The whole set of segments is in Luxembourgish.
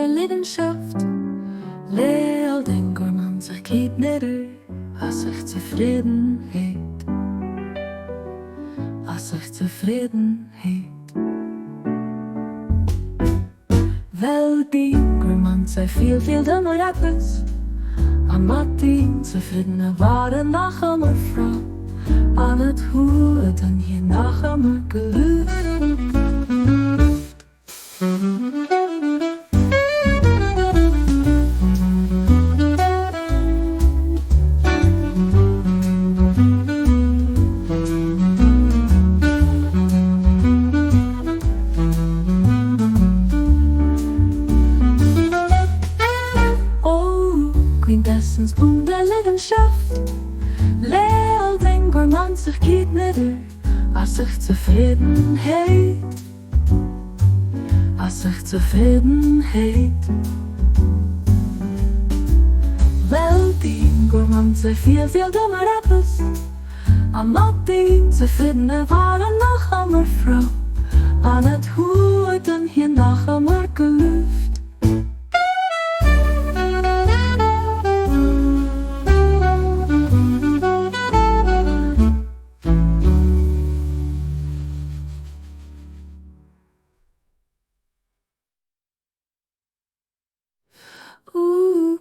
der Leidenschaft. Leal den Gourmand geht nidder, was sich zufriedenheit. Was sich zufriedenheit. Well déi Gourmand sei vill feelt ëmmer eppes a mat déi Zefriddene war en nach ëmmer frou an et huet en hien nach ëmmer gelüft. Oh, Quintessenz vun der Leidenschaft, Leal deng Gourmandsegkeet net ur, ass sech zefriddenheet, ass sech zefriddenheet. Well deng Gourmandsegkeet feelt ëmmer eppes. A mat deem Zefriddene war en nach ëmmer frou, an et huet en hien nach ëmmer gelüft. Ooh,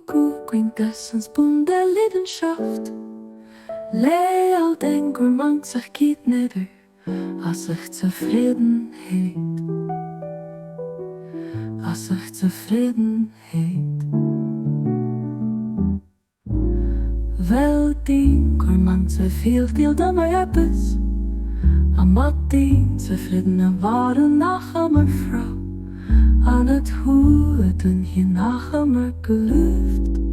Quintessenz vun der Leidenschaft, Leal deng Gourmandsegkeet net ur, ass sech zefriddenheet, ass sech zefriddenheet. Well deng Gourmandse feelt, feelt ëmmer eppes, a mat deem Zefriddene war en nach ëmmer frou, an et huet en hien nach ëmmer gelüft.